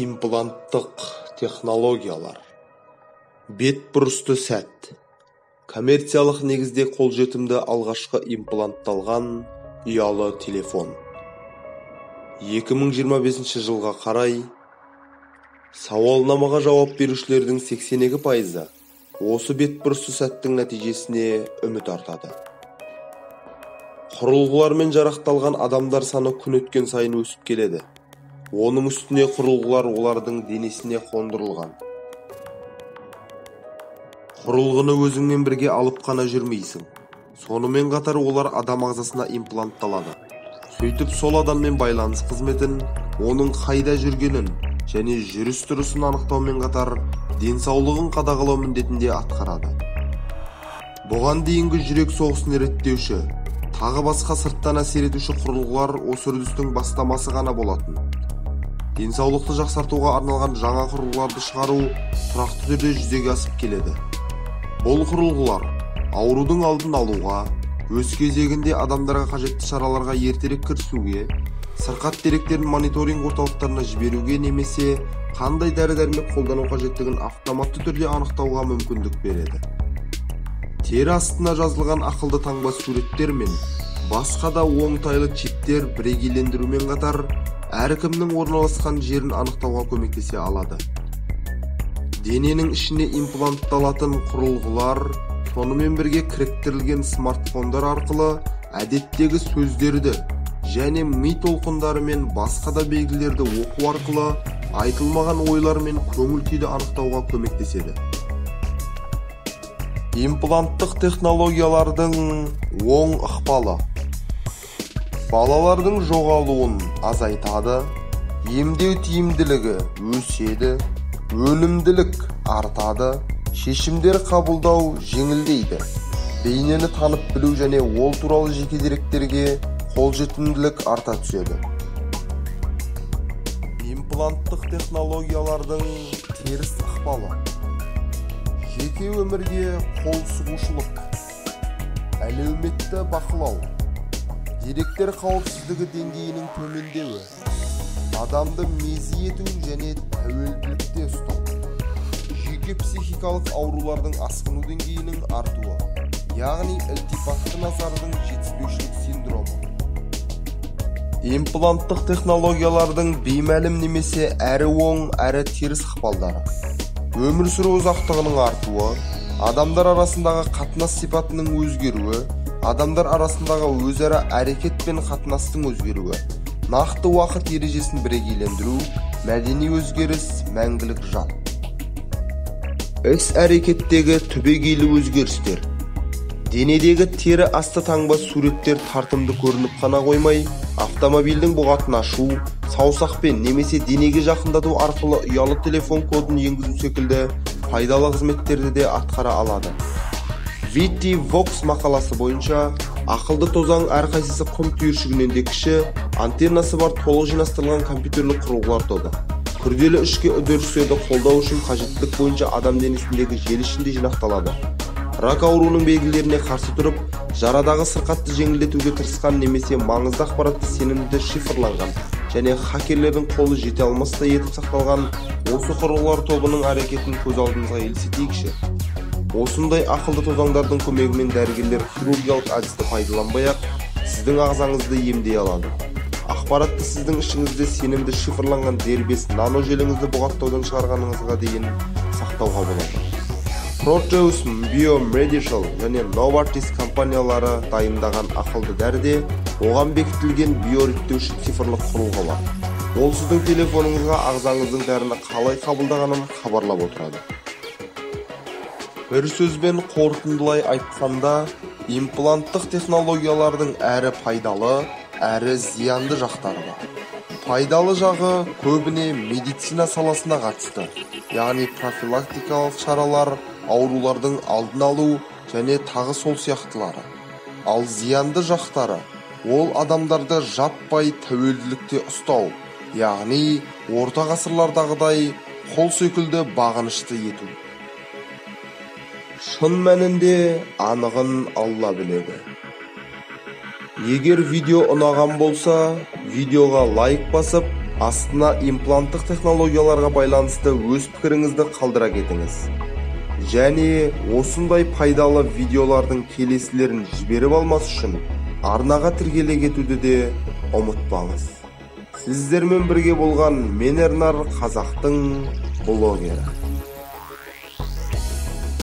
Импланттық технологиялар. Бетбұрысты сәт. Коммерциялық негізде қолжетімді алғашқы имплантталған ұялы телефон. 2025 жылға қарай сауалнамаға жауап берушілердің 82% осы бетбұрысты сәттің нәтижесіне үміт артады. Құрылғылармен жарақталған адамдар саны күн өткен сайын өсіп келеді. Оның үстіне құрылғылар олардың денесіне қондырылған. Құрылғыны өзіңмен бірге алып қана жүрмейсің. Сонымен қатар олар адам ағзасына имплантталады. Сөйтіп сол адаммен байланыс қызметін, оның қайда жүргенін және жүріс-тұрысын анықтаумен қатар денсаулығын қадағалау міндетін де атқарады. Бұған дейінгі жүрек соғысын реттеуші, тағы басқа сырттан әсер етуші құрылғылар осы үрдістің бастамасы ғана болатын. Денсаулықты жақсартуға арналған жаңа құрылғыларды шығару тұрақты түрде жүзеге асып келеді. Бұл құрылғылар аурудың алдын алуға, өз кезегінде адамдарға қажетті шараларға ертерек кірісуге, сырқат деректерін мониторинг орталықтарына жіберуге немесе қандай дәрі-дәрмек қолдану қажеттігін автоматты түрде анықтауға мүмкіндік береді. Тері астына жазылған ақылды таңба суреттер мен басқа да оңтайлы чиптер бірегейлендірумен қатар әркімнің орналасқан жерін анықтауға көмектесе алады. Дененің ішіне имплантталатын құрылғылар, сонымен бірге кіріктірілген смартфондар арқылы әдеттегі сөздерді және ми толқындары мен басқа да белгілерді оқу арқылы айтылмаған ойлар мен көңіл күйді анықтауға көмектеседі. Импланттық технологиялардың оң ықпалы балалардың жоғалуын азайтады, емдеу тиімділігі өседі, өнімділік артады, шешімдер қабылдау жеңілдейді, бейнені танып білу және ол туралы жеке деректерге қолжетімділік арта түседі. Импланттық технологиялардың теріс ықпалы жеке өмірге қол сұғушылық, әлеуметті бақылау, деректер қауіпсіздігі деңгейінің төмендеуі, адамды мезі ету және тәуелділікте ұстау, жүйке психикалық аурулардың асқыну деңгейінің артуы, яғни ілтипатты назардың жетіспеушілік синдромы. Импланттық технологиялардың беймәлім немесе әрі оң, әрі теріс ықпалдары. Өмір сүру ұзақтығының артуы, адамдар арасындағы қатынас сипатының өзгеруі, адамдар арасындағы өзара әрекет пен қатынастың өзгеруі, нақты уақыт ережесін бірегейлендіру, мәдени өзгеріс, мәңгілік жад. Іс-әрекеттегі түбегейлі өзгерістер. Денедегі тері асты таңба суреттер тартымды көрініп қана қоймай, автомобильдің бұғатын ашу, саусақпен немесе денеге жақындату арқылы ұялы телефон кодын енгізу секілді пайдалы қызметтерді де атқара алады. VT Vox мақаласы бойынша, ақылды тозаң әрқайсысы құм түйіршігінен де кіші, антеннасы бар толық жинастырылған компьютерлік құрылғылар тобы. Күрделі ішкі үдерістерді қолдау үшін қажеттілік бойынша адам денесіндегі желі ішінде жинақталады. Рак ауруының белгілеріне қарсы тұрып, жарадағы сырқатты жеңілдетуге тырысқан немесе маңызды ақпаратты сенімді шифрланған және хакерлердің қолы жете алмастай етіп сақталған осы құрылғылар тобының әрекетін көз алдымызға елестетейікші. Осындай ақылды тозаңдардың көмегімен дәрігерлер хирургиялық әдісті пайдаланбай-ақ сіздің ағзаңызды емдей алады. Ақпаратты сіздің ішіңізде сенімді шифрланған дербес нано желіңізді бұғаттаудан шығарғаныңызға дейін сақтауға болады. Proteus Biomedical және Novartis компаниялары дайындаған ақылды дәріде оған бекітілген биореттеуші цифрлық құрылғы бар. Ол сіздің телефоныңызға ағзаңыздың дәріні қалай қабылдағанын хабарлап отырады. Бір сөзбен қорытындылай айтқанда, импланттық технологиялардың әрі пайдалы, әрі зиянды жақтары бар. Пайдалы жағы көбіне медицина саласына қатысты, яғни профилактикалық шаралар, аурулардың алдын алу және тағы сол сияқтылары. Ал зиянды жақтары ол адамдарды жаппай тәуелділікте ұстау, яғни орта ғасырлардағыдай қол секілді бағынышты ету. Шын мәнінде анығын Алла біледі. Егер видео ұнаған болса, видеоға лайк басып, Астына импланттық технологияларға байланысты өз пікіріңізді қалдыра кетіңіз. Және осындай пайдалы видеолардың келесілерін жіберіп алмас үшін арнаға тіркеле кетуді де ұмытпаңыз. Сіздермен бірге болған мен, Ернар, қазақтың блогері.